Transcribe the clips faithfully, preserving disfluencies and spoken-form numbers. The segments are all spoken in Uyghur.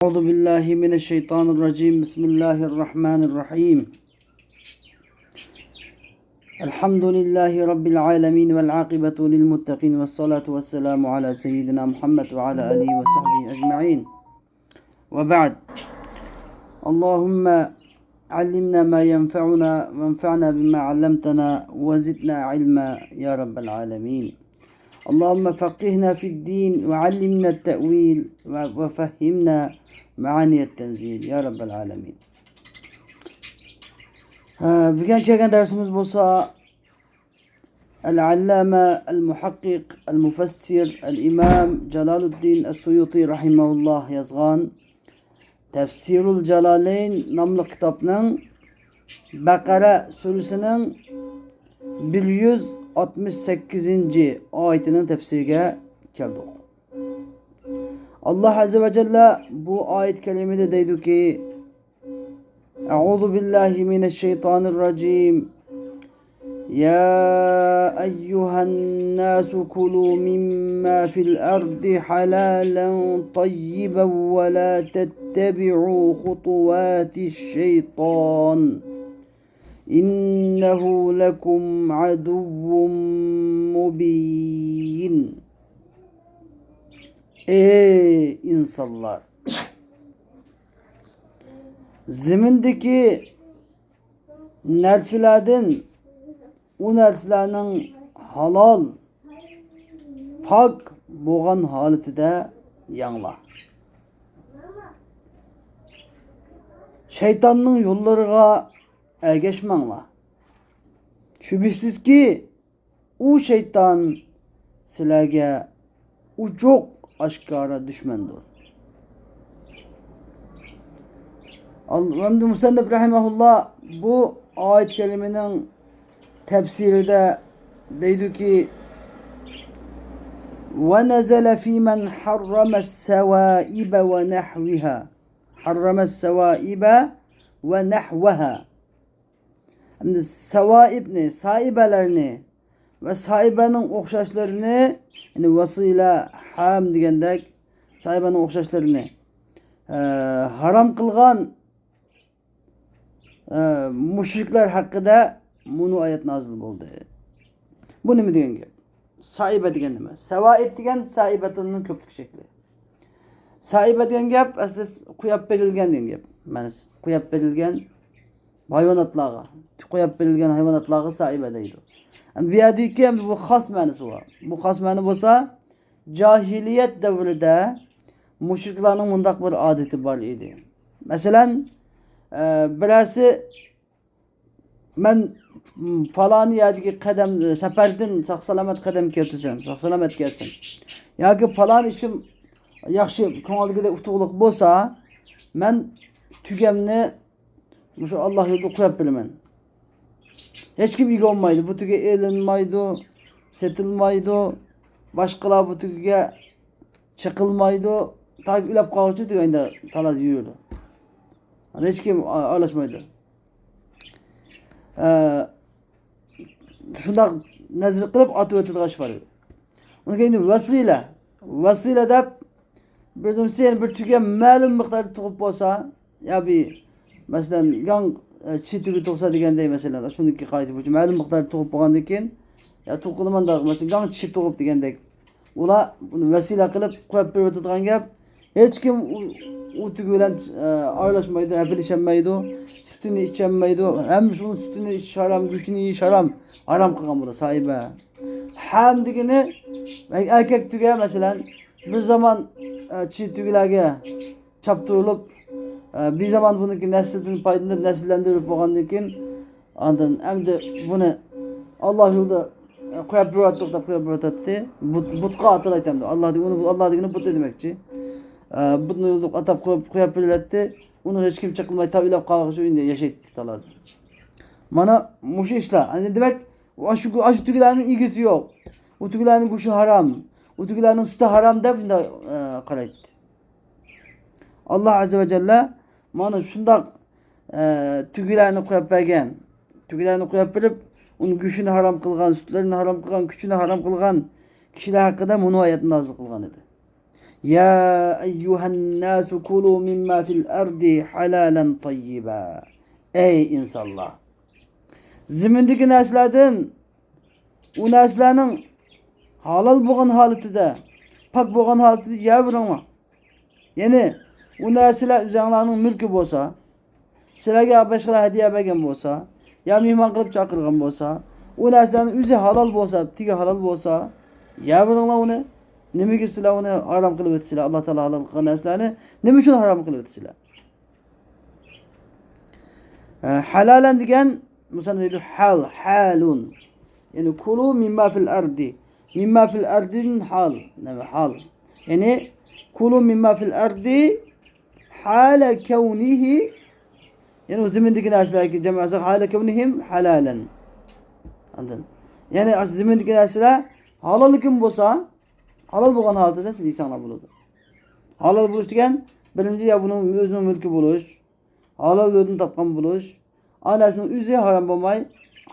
أعوذ بالله من الشيطان الرجيم. بسم الله الرحمن الرحيم. الحمد لله رب العالمين، والعاقبة للمتقين، والصلاة والسلام على سيدنا محمد وعلى آله وصحبه أجمعين. وبعد. اللهم علمنا ما ينفعنا، وانفعنا بما علمتنا، وزدنا علما يا رب العالمين. اللهم فقهنا في الدين، وعلمنا التأويل، و-، وفهمنا معاني التنزيل يا رب العالمين. ھە، بۈگۈن كەلگەن دەرسىمىز بولسا، ئەل-ئەللامە، ئەل-مۇھەققىق، ئەل-مۇفەسسىر، ئەل-ئىمام جالالۇددىن ئەس-سۇيۇتى رەھىمەھۇللاھ يازغان تەفسىرۇل جالالەين ناملىق كىتابنىڭ بەقەرە سۈرىسىنىڭ بىر يۈز ئاتمىش سەككىزىنچى ئايىتىنىڭ تەپسىرىگە كەلدۇق. ئاللاھ ئەززە ۋە جەللە بۇ ئايەت كەرىمىدە دەيدۇكى، أعوذ بالله من الشيطان الرجيم. يا أيها الناس كلوا مما في الأرض حلالا طيبا ولا تتبعوا خطوات الشيطان إنه لكم عدو مبين. ئەي ئىنسانلار! زېمىندىكى نەرسىلەردىن ئۇ نەرسىلەرنىڭ ھالال، پاك بولغان ھالىتىدە يەڭلار. شەيتاننىڭ يوللىرىغا ئەگەشمەڭلار. شۈبھىسىزكى، ئۇ شەيتان سىلەرگە ئوچۇق ئاشكارا دۈشمەندۇر. ئال-، ئەمدى مۇسەننىپ رەھىمەھۇللا بۇ ئايەت كەرىمىنىڭ تەپسىرىدە دەيدۇكى، ونزل في من حرم السوائب ونحوها. حرم السوائب ونحوها. ئەمدى ساۋائىبنى، سائىبەلەرنى ۋە سائىبەنىڭ ئوخشاشلىرىنى، يەنى ۋەسىلە، ھەم دېگەندەك، سائىبەنىڭ ئوخشاشلىرىنى، ئە، ھارام قىلغان، ئە، مۇشرىكلار ھەققىدە مۇنۇ ئايەت نازىل بولدى. بۇ نېمە دېگەن گەپ؟ سائىبە دېگەن نېمە؟ ساۋائىب دېگەن سائىبەتۇننىڭ كۆپلۈك شەكلى. سائىبە دېگەن گەپ ئەسلى قويۇپ بېرىلگەن دېگەن گەپ. مەنىسى قويۇپ بېرىلگەن ھايۋاناتلارغا، قويۇپ بېرىلگەن ھايۋاناتلارغا سائىبە دەيدۇ. بۇ يەردىكى بۇ خاس مەنىسى بار. بۇ خاس مەنە بولسا، جاھىلىيەت دەۋرىدە مۇشرىكلارنىڭ مۇنداق بىر ئادىتى بار ئىدى. مەسىلەن، ئە، بىرەرسى مەن، م، پالانى يەردىكى قەدەم، سەپەردىن ساق-سالامەت قەدەم كەلتۈرسەم، ساق-سالامەت كەلسەم، ياكى پالان ئىشىم ياخشى، كۆڭۈلدىكىدەك ئۇتۇقلۇق بولسا، مەن تۆگەمنى مۇشۇ ئاللاھ يولىدا قويۇپ بېرىمەن. ھېچكىم ئىگە بولمايدۇ. بۇ تۆگە ئېلىنمايدۇ، سېتىلمايدۇ. باشقىلار بۇ تۆگىگە چېقىلمايدۇ. تاكى ئۆلۈپ قالغۇچە تۆگە ئەمدى تالادا يۈرىدۇ. ھېچكىم ئا-، ئارىلاشمايدۇ. ئە، شۇنداق نەزەر قىلىپ ئاتىۋېتىدىغان ئىش بار ئىدى. ئۇنىڭ كەينىدىن ۋەسىلە. ۋەسىلە دەپ بىردىنچى يەنە بىر تۆگە مەلۇم مىقداردا تۇغۇپ بولسا، يا بىر، مەسىلەن، گاڭ، ئە، چى تۆگە تۇغسا دېگەندەك، مەسىلەن، شۇنىڭكى قائىدىسى بويىچە مەلۇم مىقداردا تۇغۇپ بولغاندىن كېيىن، يا تۇغقىنىمەن دەپ، مەسىلەن، گاڭ چى تۇغۇپ دېگەندەك، ئۇلار بۇنى ۋەسىلە قىلىپ قويۇپ بېرىۋېتىدىغان گەپ. ھېچكىم ئۇ، ئۇ تۆگە بىلەن، ئە، ئارىلاشمايدۇ، ھەپىلىشەلمەيدۇ، سۈتىنى ئىچەلمەيدۇ. ھەم شۇنىڭ سۈتىنى ئىچىش ھارام، گۆشىنى يېيىش ھارام. ھارام قىلغان بۇلار، سائىبە. ھەم دېگىنى، ئەركەك تۆگە، مەسىلەن، بىر زامان، ئە، چى تۆگىلەرگە چاپتۇرۇلۇپ، ئە، بىر زامان بۇنىڭكى نەسلىدىن پايدىلىنىپ، نەسىللەندۈرۈلۈپ بولغاندىن كېيىن، ئاندىن ئەمدى بۇنى ئاللاھ يولىدا، ئە، قويۇپ بېرىۋاتتۇق دەپ قويۇپ بېرىۋاتاتتى. بۇت، بۇتقا ئاتىلايتتى ئەمدى. ئاللاھ دېگىنى، ئۇنى ئاللاھ دېگىنى بۇت دېمەكچى. ئە، بۇتنى يولىدا ئاتاپ قويۇپ، قويۇپ بېرىلەتتى. ئۇنى ھېچكىم چېقىلماي، تا ئۆلۈپ قالغۇچە ئۆيىدە ياشايتتى تالادا. مانا مۇشۇ ئىشلار. ئەمدى دېمەك، ئاشۇ، ئاشۇ تۆگىلەرنىڭ ئىگىسى يوق. ئۇ تۆگىلەرنىڭ گۆشى ھارام، ئۇ تۆگىلەرنىڭ سۈتى ھارام دەپ شۇنداق، ئە، قارايتتى. ئاللاھ ئەززە ۋە جەللە مانا شۇنداق، ئە، تۆگىلەرنى قويۇپ بەرگەن، تۆگىلەرنى قويۇپ بېرىپ، ئۇنىڭ گۆشىنى ھارام قىلغان، سۈتلىرىنى ھارام قىلغان، كۈچىنى ھارام قىلغان كىشىلەر ھەققىدە مۇنۇ ئايەتنى نازىل قىلغان ئىدى. يا أيها الناس كلوا مما في الأرض حلالا طيبا. ئەي ئىنسانلار! زېمىندىكى نەرسىلەردىن، ئۇ نەرسىلەرنىڭ ھالال بولغان ھالىتىدە، پاك بولغان ھالىتىدە يەۋېرىڭلار. يەنى ئۇ نەرسىلەر ئۆزۈڭلارنىڭ مۈلكى بولسا، سىلەرگە باشقىلار ھەدىيە بەرگەن بولسا، يا مېھمان قىلىپ چاقىرغان بولسا، ئۇ نەرسىلەرنىڭ ئۆزى ھالال بولسا، تېگى ھالال بولسا، يەۋېرىڭلار ئۇنى. نېمىگە سىلەر ئۇنى ھارام قىلىۋېتىسىلەر؟ ئاللا تائالا ھالال قىلغان نەرسىلەرنى نېمە ئۈچۈن ھارام قىلىۋېتىسىلەر؟ ھە، ھالالەن دېگەن، مۇسەننىف دەيدۇ، ھال، ھالۇن. يەنى كلوا مما في الأرض. مما في الأرضدىن ھال. نېمە ھال؟ يەنى كلوا مما في الأرض حال كونه. يەنى ئۇ زېمىندىكى نەرسىلەرگە جەم قىلساق، حال كونهم حلالا. ئاندىن، يەنى ئاشۇ زېمىندىكى نەرسىلەر ھالالكىن بولسا، ھالال بولغان ھالىتىدە سىز يېسەڭلار بولىدۇ. ھالال بولۇش دېگەن، بىرىنچى، يا بۇنىڭ ئۆزىنىڭ مۈلكى بولۇش، ھالال يولدىن تاپقان بولۇش، ئا نەرسىنىڭ ئۆزى ھارام بولماي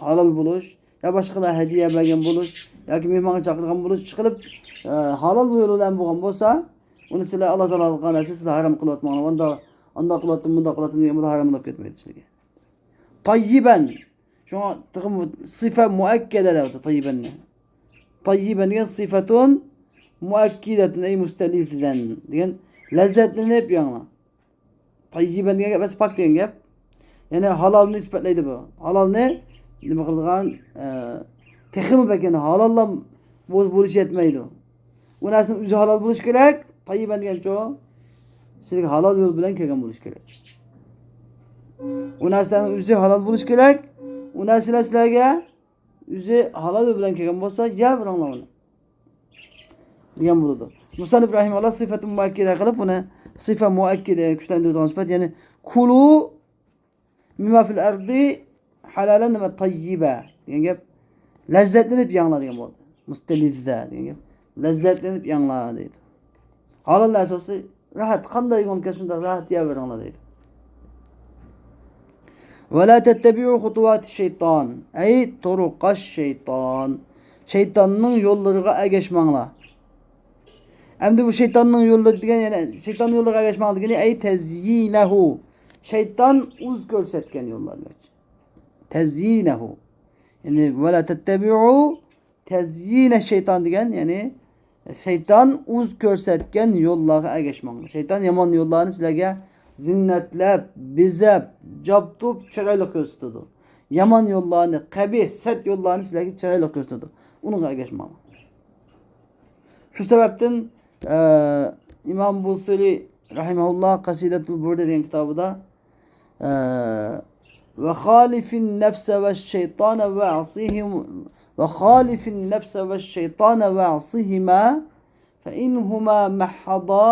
ھالال بولۇش، يا باشقىلار ھەدىيە بەرگەن بولۇش، ياكى مېھمانغا چاقىرغان بولۇش، ئىشقىلىپ، ئە، ھالال يول بىلەن بولغان بولسا، ئۇنى سىلەر ئاللا تائالا قىلغان نەرسە سىلەر ھارام قىلىۋاتماڭلار، ئاندا، ئانداق قىلىۋاتتىم، مۇنداق قىلىۋاتتىم دېگەن بولسا ھارام بولۇپ كەتمەيدۇ سىلەرگە. تاييىبەن. شۇڭا تېخىمۇ سىفە مۇئەككەدە دەۋاتىدۇ تاييىبەننى. تاييىبەن دېگەن سىفەتۇن مۇئەككىدەتۇن ئەي مۇستەلىزەن دېگەن لەززەتلىنىپ يەڭلار. تاييىبەن دېگەن گەپ ئەمەس، پاك دېگەن گەپ. يەنى ھالالنى سۈپەتلەيدۇ بۇ. ھالالنى نېمە قىلىدىغان، ئە، تېخىمۇ بەك، يەنى ھالاللا بول-، بولۇش يەتمەيدۇ. ئۇ نەرسىنىڭ ئۆزى ھالال بولۇشى كېرەك. تاييىبەن دېگەنچۇ، سىلەرگە ھالال يول بىلەن كەلگەن بولۇشى كېرەك. ئۇ نەرسىلەرنىڭ ئۆزى ھالال بولۇشى كېرەك. ئۇ نەرسىلەر سىلەرگە ئۆزى ھالال يول بىلەن كەلگەن بولسا، يەۋېرىڭلار ئۇنى. دېگەن بولىدۇ. مۇسەننىپ رەھىمەھۇللا سىفەتۇ مۇئەككىدە قىلىپ، بۇنى سىفە مۇئەككىدە، كۈچلەندۈرىدىغان سۈپەت، يەنى كۇلۇ مىما فىل ئەردى ھالالەن ۋە تاييىبا دېگەن گەپ. لەززەتلىنىپ يەڭلار دېگەن بولدى. مۇستەلىززە دېگەن گەپ. لەززەتلىنىپ يەڭلار دەيدۇ. ھالال نەرسە بولسا راھەت، قانداق يېگۈڭ كەلسۇن، شۇنداق راھەت يەۋېرىڭلار دەيدۇ. ۋە لا تەتتەبىئۇ خۇتۇۋاتى شەيتان، ئەي تۇرۇقا شەيتان. شەيتاننىڭ يوللىرىغا ئەگەشمەڭلار. ئەمدى بۇ شەيتاننىڭ يوللىرى دېگەن، يەنى شەيتاننىڭ يوللىرىغا ئەگەشمەڭلار دېگىنى، ئەي تەزيىنەھۇ. شەيتان ئۇز كۆرسەتكەن يوللار دېمەكچى. تەزيىنەھۇ. يەنى، ۋە لا تەتتەبىئۇ تەزيىنە شەيتان دېگەن، يەنى شەيتان ئۇز كۆرسەتكەن يوللارغا ئەگەشمەڭلار. شەيتان يامان يوللارنى سىلەرگە زىننەتلەپ، بېزەپ، جابدۇپ، چىرايلىق كۆرسىتىدۇ. يامان يوللارنى، قەبىھ، سەت يوللارنى سىلەرگە چىرايلىق كۆرسىتىدۇ. ئۇنىڭغا ئەگەشمەڭلار. شۇ سەۋەبتىن، ئە، ئىمام بۇسىرى رەھىمەھۇللا قەسىدەتۇل بۇردە دېگەن كىتابىدا، ئە، ۋە خالىفىن نەفسە ۋە شەيتانە ۋە ئەسىھىم، ۋە خالىفىن نەفسە ۋە شەيتانە ۋە ئەسىھىمە فە ئىنھۇمە مەھەدا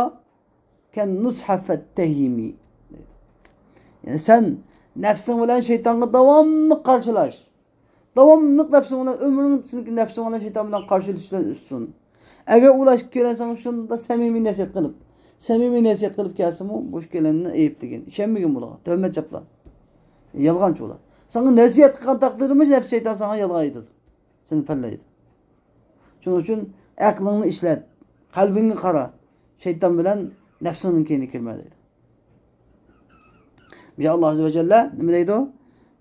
كەن نۇسھە فەتتەھىمى. يەنى سەن نەپسىڭ بىلەن شەيتانغا داۋاملىق قارشىلاش. داۋاملىق نەپسىڭ بىلەن، ئۆمرۈڭ سېنىڭكى نەپسىڭ بىلەن شەيتان بىلەن قارشىلىشىشتىن ئۆتسۇن. ئەگەر ئۇلار ئىككىيلەن ساڭا شۇنداق سەمىمىي نەسىھەت قىلىپ، سەمىمىي نەسىھەت قىلىپ كەلسىمۇ، بۇ ئىككىيلەننى ئەيىبلىگىن. ئىشەنمىگىن بۇلارغا. تۆھمەت چاپلا. يالغانچى ئۇلار. ساڭا نەسىھەت قىلغان تەقدىردىمۇ نەپس شەيتان ساڭا يالغان ئېيتىدۇ. سېنى پەللەيدۇ. شۇنىڭ ئۈچۈن ئەقلىڭنى ئىشلەت، قەلبىڭگە قارا، شەيتان بىلەن نەپسىڭنىڭ كەينىگە كىرمە دەيدۇ. بۇ يەردە ئاللا ئەززە ۋە جەللە نېمە دەيدۇ؟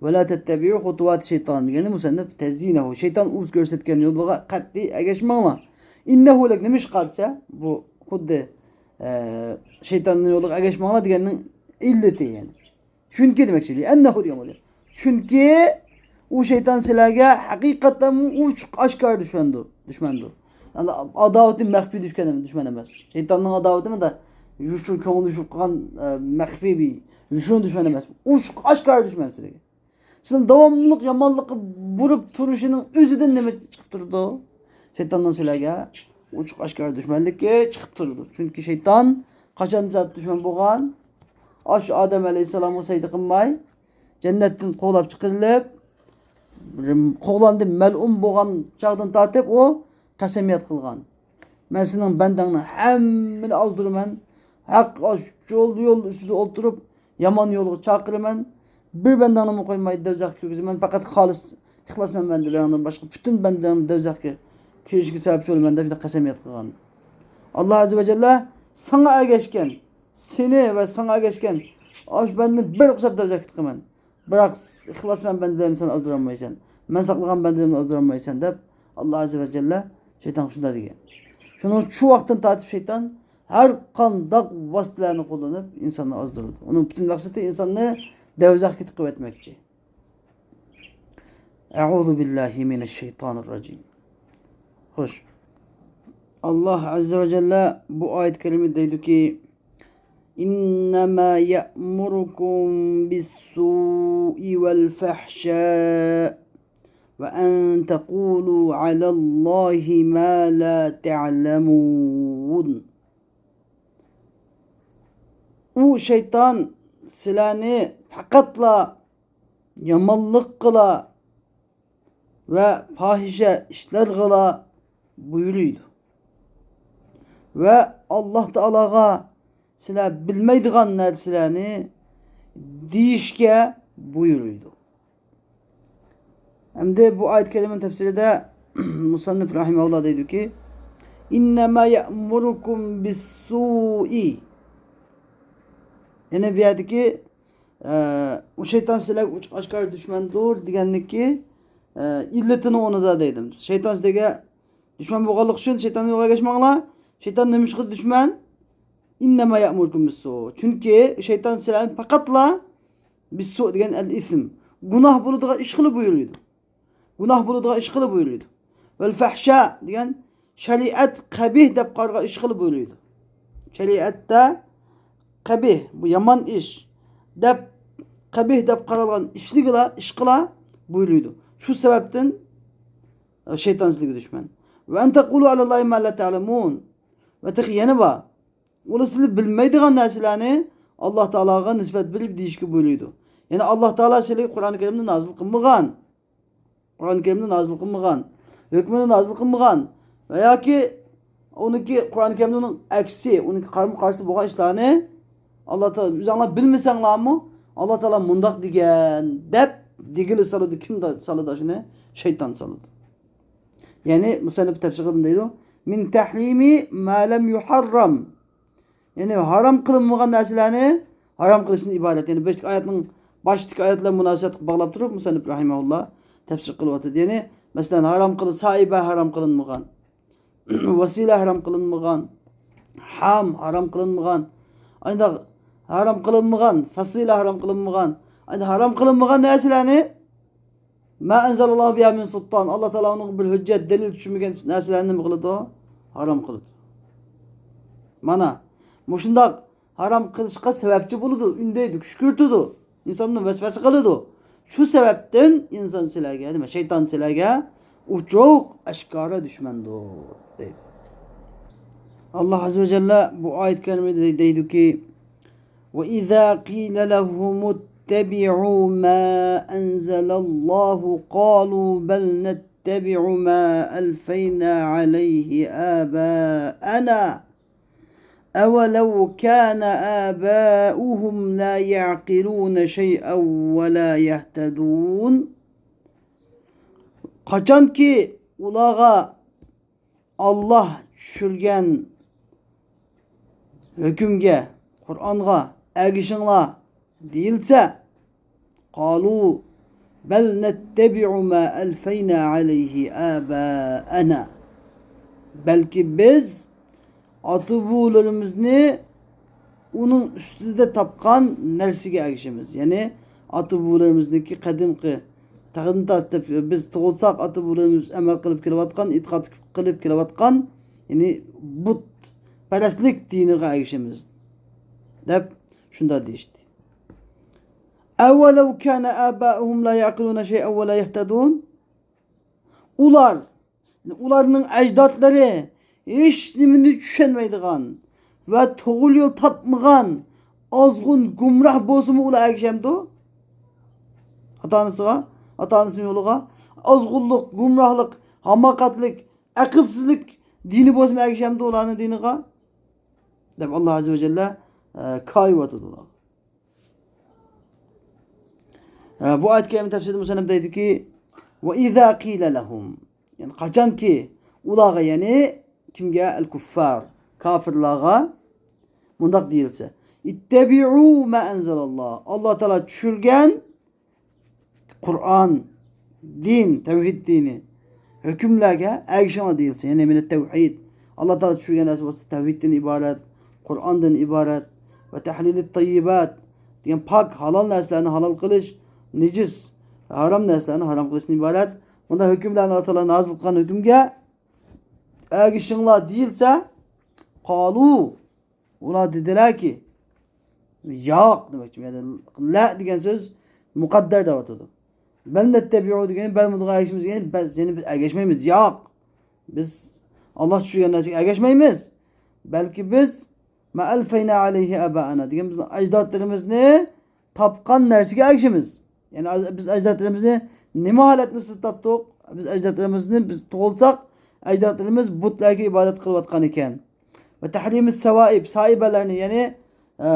ۋە لا تەتتەبىئۇ خۇتۇۋاتى شەيتان دېگەننى مۇسەننىپ تەزيىنەھۇ، شەيتان ئۇز كۆرسەتكەن يولىغا قەتئىي ئەگەشمەڭلار. ئىننەھۇ لەك، نېمىشقا دېسە، بۇ خۇددى، ئە، شەيتاننىڭ يولىغا ئەگەشمەڭلار دېگەننىڭ ئىللىتى، يەنى. چۈنكى دېمەكچى، لىئەننەھۇ دېگەن بولدى. چۈنكى ئۇ شەيتان سىلەرگە ھەقىقەتەن ئوچۇق ئاشكارا دۈشمەندۇر، دۈشمەندۇر. يەنى ئاداۋىتى مەخپىي دۈشمەن، دۈشمەن ئەمەس. شەيتاننىڭ ئاداۋىتى مۇنداق يوشۇرۇن، كۆڭلىدە يوشۇرۇپ قالغان، ئە، مەخپىي بىر يوشۇرۇن دۈشمەن ئەمەس. ئوچۇق ئاشكارا دۈشمەن سىلەرگە. سىلەرنى داۋاملىق يامانلىققا بۇرۇپ تۇرۇشىنىڭ ئۆزىدىن نېمە چىقىپ تۇرىدۇ؟ شەيتاننىڭ سىلەرگە ئوچۇق ئاشكارا دۈشمەنلىكى چىقىپ تۇرىدۇ. چۈنكى شەيتان قاچان زات دۈشمەن بولغان؟ ئاشۇ ئادەم ئەلەيھىسسالامغا سەجدە قىلماي، جەننەتتىن قوغلاپ چىقىرىلىپ، قوغلاندى، مەلئۇن بولغان چاغدىن تارتىپ ئۇ قەسەمياد قىلغان. مەن سېنىڭ بەندەڭنى ھەممىنى ئازدۇرىمەن. ھەق ئاش-، يول، يول ئۈستىدە ئولتۇرۇپ، يامان يولغا چاقىرىمەن. بىر بەندەڭنىمۇ قويماي دوزاخقا كىرگۈزىمەن. پەقەت خالىس ئىخلاس مەن بەندىلىرىڭدىن باشقا پۈتۈن بەندىلىرىڭنى دوزاخقا كىرىشىگە سەۋەبچى بولىمەن دەپ شۇنداق قەسەمياد قىلغان. ئاللا ئەززە ۋە جەللە ساڭا ئەگەشكەن، سېنى ۋە ساڭا ئەگەشكەن ئاشۇ بەندىنى بىر قۇشاپ دوزاخقا تىقىمەن. بىراق ئىخلاسمەن بەندىلىرىمنى سەن ئازدۇرالمايسەن. مەن ساقلىغان بەندىلىرىمنى ئازدۇرالمايسەن دەپ، ئاللا ئەززە ۋە جەللە شەيتانغا شۇنداق دېگەن. شۇنىڭ شۇ ۋاقىتتىن تارتىپ شەيتان ھەر قانداق ۋاسىتىلەرنى قوللىنىپ ئىنساننى ئازدۇرىدۇ. ئۇنىڭ پۈتۈن مەقسىتى ئىنساننى دوزاخقا تىقىۋەتمەكچى. ئەئۇزۇ بىللاھى مىنەششەيتانىررەجىم. خوش. ئاللا ئەززە ۋە جەللە بۇ ئايەت كەرىمىدە دەيدۇكى، إنما يأمركم بالسوء والفحشاء وأن تقولوا على الله ما لا تعلمون. ئۇ شەيتان سىلەرنى پەقەتلا يامانلىققىلا ۋە پاھىشە ئىشلارغىلا بۇيرۇيدۇ. ۋە ئاللا تائالاغا سىلەر بىلمەيدىغان نەرسىلەرنى دېيىشكە بۇيرۇيدۇ. ئەمدى بۇ ئايەت كەرىمىنىڭ تەپسىرىدە مۇسەننىف رەھىمەھۇللا دەيدۇكى، إنما يأمركم بالسوء. يەنى بۇ يەردىكى، ئە، ئۇ شەيتان سىلەرگە ئوچۇق ئاشكارا دۈشمەندۇر دېگەننىكى، ئە، ئىللىتىنى ئۇنىدا دەيدۇ. شەيتان سىلەرگە دۈشمەن بولغانلىقى ئۈچۈن شەيتاننىڭ يولىغا ئەگەشمەڭلار. شەيتان نېمىشقا دۈشمەن؟ إنما يأمركم بالسوء. چۈنكى شەيتان سىلەرنى پەقەتلا، بالسوء دېگەن ئەل ئىسم، گۇناھ بولىدىغان ئىش قىلىپ بۇيرۇيدۇ. گۇناھ بولىدىغان ئىش قىلىپ بۇيرۇيدۇ. ۋەل فەھشا دېگەن شەرىئەت قەبىھ دەپ قارىغان ئىش قىلىپ بۇيرۇيدۇ. شەرىئەتتە قەبىھ، بۇ يامان ئىش دەپ، قەبىھ دەپ قارالغان ئىشلىگىلا، ئىشقىلا بۇيرۇيدۇ. شۇ سەۋەبتىن، ئە، شەيتان سىلەرگە دۈشمەن. وأن تقولوا على الله ما لا تعلمون. ۋە تېخى يەنە بار. ئۇلار سىلەر بىلمەيدىغان نەرسىلەرنى ئاللا تائالاغا نىسبەت بېرىپ دېيىشكە بۇيرۇيدۇ. يەنى ئاللا تائالا سىلەرگە قۇرئان كەرىمنى نازىل قىلمىغان. قۇرئان كەرىمنى نازىل قىلمىغان. ھۆكمىنى نازىل قىلمىغان. ۋە ياكى ئۇنىڭكى قۇرئان كەرىمنىڭ ئەكسى، ئۇنىڭكى قارىمۇ قارشى بولغان ئىشلارنى ئاللا تائالا، ئۆزۈڭلار بىلمىسەڭلارمۇ، ئاللا تائالا مۇنداق دېگەن دەپ دېگىلى سالىدۇ. كىم دا-، سالىدۇ شۇنى؟ شەيتان سالىدۇ. يەنى مۇسەننىپ تەپسىر قىلىپ دەيدۇ، من تحريم ما لم يحرم. يەنى ھارام قىلىنمىغان نەرسىلەرنى ھارام قىلىشتىن ئىبارەت. يەنى باشتىكى ئايەتنىڭ، باشتىكى ئايەت بىلەن مۇناسىۋەتلىك باغلاپ تۇرۇپ، مۇسەننىپ رەھىمەھۇللا تەپسىر قىلىۋاتىدۇ. يەنى، مەسىلەن، ھارام قىل-، سائىبە ھارام قىلىنمىغان، ۋەسىلە ھارام قىلىنمىغان، ھام ھارام قىلىنمىغان، ئانداق ھارام قىلىنمىغان، فەسىلە ھارام قىلىنمىغان، ئانداق ھارام قىلىنمىغان نەرسىلەرنى ما ئەنزەلاللاھۇ بىھا مىن سۇلتان. ئاللا تائالا ئۇنىڭغا بىر ھۆججەت، دەلىل چۈشۈرمىگەن نەرسىلەرنى نېمە قىلىدۇ؟ ھارام قىلىدۇ. مانا، مۇشۇنداق ھارام قىلىشقا سەۋەبچى بولىدۇ، ئۈندەيدۇ، كۈشكۈرتىدۇ، ئىنساننى ۋەسۋەسە قىلىدۇ. شۇ سەۋەبتىن ئىنسان سىلەرگە، نېمە، شەيتان سىلەرگە ئوچۇق، ئاشكارا دۈشمەندۇر، دەيدۇ. ئاللا ئەززە ۋە جەللە بۇ ئايەت كەرىمىدە دەيدۇكى، وإذا قيل لهم اتبعوا ما أنزل الله قالوا بل نتبع ما ألفينا عليه آباءنا أولو كان آباؤهم لا يعقلون شيئا ولا يهتدون. قاچانكى ئۇلارغا ئاللا چۈشۈرگەن ھۆكۈمگە، قۇرئانغا ئەگىشىڭلار دېيىلسە، قالوا بل نتبع ما ألفينا عليه آباءنا. بەلكى بىز ئاتا-بوۋىلىرىمىزنى ئۇنىڭ ئۈستىدە تاپقان نەرسىگە ئەگىشىمىز. يەنى ئاتا-بوۋىلىرىمىزنىڭكى قەدىمكى، تەقدىم تارتىپ، بىز تۇغۇلساق، ئاتا-بوۋىلىرىمىز ئەمەل قىلىپ كېلىۋاتقان، ئېتىقاد قىلىپ كېلىۋاتقان، يەنى بۇتپەرەسلىك دىنىغا ئەگىشىمىز، دەپ شۇنداق دېيىشتى. أولو كان آباؤهم لا يعقلون شيئا ولا يهتدون. ئۇلار، ئۇلارنىڭ ئەجدادلىرى ھېچنېمىنى چۈشەنمەيدىغان ۋە توغرا يول تاپمىغان ئازغۇن گۇمراھ بولسىمۇ ئۇلار ئەگىشەمدۇ؟ ئاتا-ئانىسىغا، ئاتا-ئانىسىنىڭ يولىغا. ئازغۇنلۇق، گۇمراھلىق، ھاماقەتلىك، ئەقىلسىزلىك دىنى بولسىمۇ ئەگىشەمدۇ ئۇلارنىڭ دىنىغا؟ دەپ ئاللا ئەززە ۋە جەللە، ئە، كايىۋاتىدۇ ئۇلارغا. ھە، بۇ ئايەت كەرىمە تەپسىرىدە مۇسەننىپ دەيدۇكى، وإذا قيل لهم، يەنى قاچانكى ئۇلارغا، يەنى كىمگە؟ الكفار، كاپىرلارغا، مۇنداق دېيىلسە، اتبعوا ما أنزل الله، ئاللا تائالا چۈشۈرگەن قۇرئان، دىن، تەۋھىد دىنى، ھۆكۈملەرگە ئەگىشىڭلار دېيىلسە، يەنى مىنەت تەۋھىد، ئاللا تائالا چۈشۈرگەن نەرسە بولسا تەۋھىدتىن ئىبارەت، قۇرئاندىن ئىبارەت، ۋە تەھلىلىت تەييىبات دېگەن پاك، ھالال نەرسىلەرنى ھالال قىلىش، نىجىس، ھارام نەرسىلەرنى ھارام قىلىشتىن ئىبارەت. بۇنداق ھۆكۈملەرنى ئاللا تائالا نازىل قىلغان ھۆكۈمگە ئەگىشىڭلار دېيىلسە، قالۇ، ئۇلار دېدىلەركى، ياق دېمەكچى. يەنى لە دېگەن سۆز مۇقەددەر دەۋاتىدۇ. بەل نەتتەبىئۇ دېگەن، بەل مۇنداق ئەگىشىمىز دېگەن، بەل سېنى بىز ئەگەشمەيمىز، ياق. بىز ئاللا چۈشۈرگەن نەرسىگە ئەگەشمەيمىز. بەلكى بىز ما ئەلفەينا ئەلەيھى ئابائانا دېگەن بىزنىڭ ئەجدادلىرىمىزنى تاپقان نەرسىگە ئەگىشىمىز. يەنى ئەز-، بىز ئەجدادلىرىمىزنى نېمە ھالەتنىڭ ئۈستىدە تاپتۇق؟ بىز ئەجدادلىرىمىزنى بىز تۇغۇلساق، ئەجدادلىرىمىز بۇتلارغا ئىبادەت قىلىۋاتقان ئىكەن. ۋە تەھرىمىس سەۋائىب، سائىبەلەرنى، يەنى، ئە،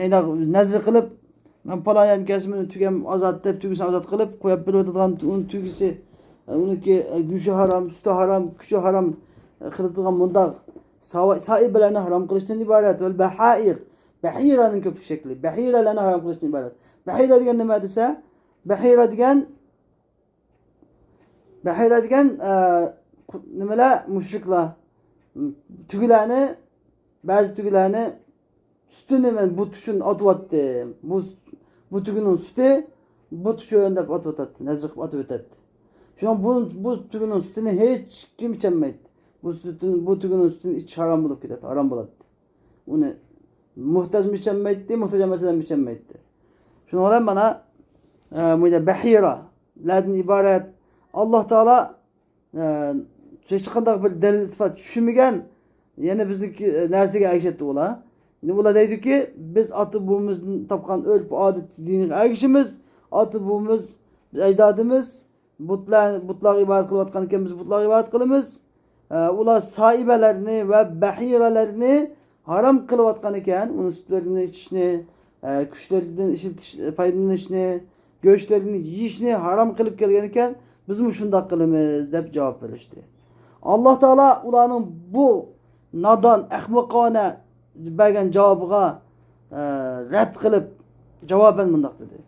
يەنى نەزر قىلىپ، مەن پالان يەردىن كەلسەم، ئۇنى تۈگەم ئازاد دەپ، تۈگىسىنى ئازاد قىلىپ قويۇپ بېرىۋاتىدىغان ئۇنىڭ تۈگىسى، ئۇنىڭكى گۆشى ھارام، سۈتى ھارام، كۈچى ھارام قىلىدىغان مۇنداق ساۋا-، سائىبەلەرنى ھارام قىلىشتىن ئىبارەت. ۋەل بەھائىر، بەھىرانىڭ كۆپلۈك شەكلى. بەھىرەلەرنى ھارام قىلىشتىن ئىبارەت. بەھىرە دېگەن نېمە دېسە، بەھىرە دېگەن، بەھىرە دېگەن، ئە، قۇ-، نېمىلەر؟ مۇشرىكلار. تۈگىلەرنى، بەزى تۈگىلەرنى سۈتىنى مەن بۇت ئۈچۈن ئاتىۋاتتىم. بۇ، بۇ تۈگىنىڭ سۈتى بۇت ئۈچۈن دەپ ئاتىۋاتاتتى. نەزر قىلىپ ئاتىۋېتەتتى. شۇڭا بۇ، بۇ تۈگىنىڭ سۈتىنى ھېچكىم ئىچەلمەيتتى. بۇ سۈتىنى، بۇ تۈگىنىڭ سۈتىنى ئىچىش ھارام بولۇپ كېتەتتى، ھارام بولاتتى. ئۇنى موھتاجمۇ ئىچەلمەيتتى، موھتاج ئەمەس ئادەممۇ ئىچەلمەيتتى. شۇنىڭ بىلەن مانا، ئە، بۇ يەردە بەھىرەلەردىن ئىبارەت. ئاللا تائالا، ئە، ھېچقانداق بىر دەلىل ئىسپات چۈشۈرمىگەن، يەنە بىزنىڭكى، ئە، نەرسىگە ئەگىشەتتى ئۇلار. يەنى ئۇلار دەيدۇكى، بىز ئاتا بوۋىمىزدىن تاپقان ئۆرپ ئادەت دىنىغا ئەگىشىمىز، ئاتا بوۋىمىز، بىز ئەجدادىمىز بۇتلار، بۇتلارغا ئىبادەت قىلىۋاتقان ئىكەن، بىز بۇتلارغا ئىبادەت قىلىمىز. ئە، ئۇلار سائىبەلەرنى ۋە بەھىرەلەرنى ھارام قىلىۋاتقان ئىكەن، ئۇنىڭ سۈتلىرىدىن ئىچىشنى، ئە، كۈچلىرىدىن ئىشلىتىش، پايدىلىنىشنى، گۆشلىرىنى يېيىشنى ھارام قىلىپ كەلگەن ئىكەن، بىزمۇ شۇنداق قىلىمىز دەپ جاۋاب بېرىشتى. ئاللا تائالا ئۇلارنىڭ بۇ نادان، ئەخمىقانە بەرگەن جاۋابىغا، ئە، رەت قىلىپ، جاۋابەن مۇنداق دېدى.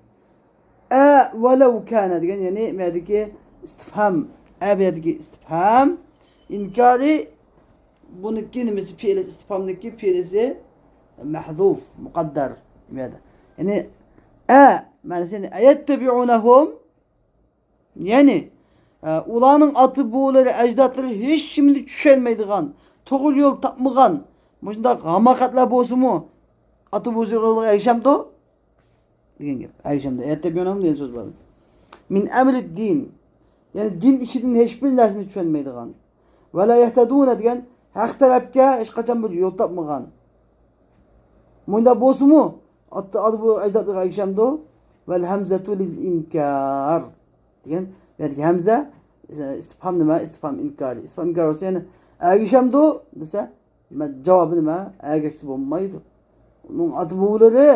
ئە ۋەلەۋ كانە دېگەن، يەنى بۇ يەردىكى ئىستىفھام، ئە بۇ يەردىكى ئىستىفھام ئىنكارى، بۇنىڭكى نېمىسى، پېئىلى، ئىستىفھامنىڭكى پېئىلىسى مەھزۇف، مۇقەددەر بۇ يەردە. يەنى ئە مەنىسى، يەنى ئەيەتتەبىئۇنەھۇم، يەنى، ئە، ئۇلارنىڭ ئاتا-بوۋىلىرى، ئەجدادلىرى ھېچنېمىنى چۈشەنمەيدىغان، توغرا يول تاپمىغان، مۇشۇنداق ھاماقەتلەر بولسىمۇ، ئاتا-بوۋىسى يولىغا ئەگىشەمدۇ؟ دېگەن گەپ. ئەگىشەمدۇ؟ يەتتە بىيونام دېگەن سۆز بار. مىن ئەمرىد دىن. يەنى دىن ئىشىدىن ھېچبىر نەرسىنى چۈشەنمەيدىغان. ۋە لا يەھتەدۇنە دېگەن ھەق تەرەپكە ھېچقاچان بىر يول تاپمىغان. مۇنداق بولسىمۇ، ئاتا، ئاتا بوۋا ئەجدادلىرىغا ئەگىشەمدۇ؟ ۋەل ھەمزەتۇ لىل ئىنكار. دېگەن، بۇ يەردىكى ھەمزە، ئىستىپھام نېمە؟ ئىستىپھام ئىنكارى. ئىستىپھام ئىنكار بولسا، يەنى ئەگىشەمدۇ دېسە، مە-، جاۋابى نېمە؟ ئەگەشسە بولمايدۇ. ئۇنىڭ ئاتا بوۋىلىرى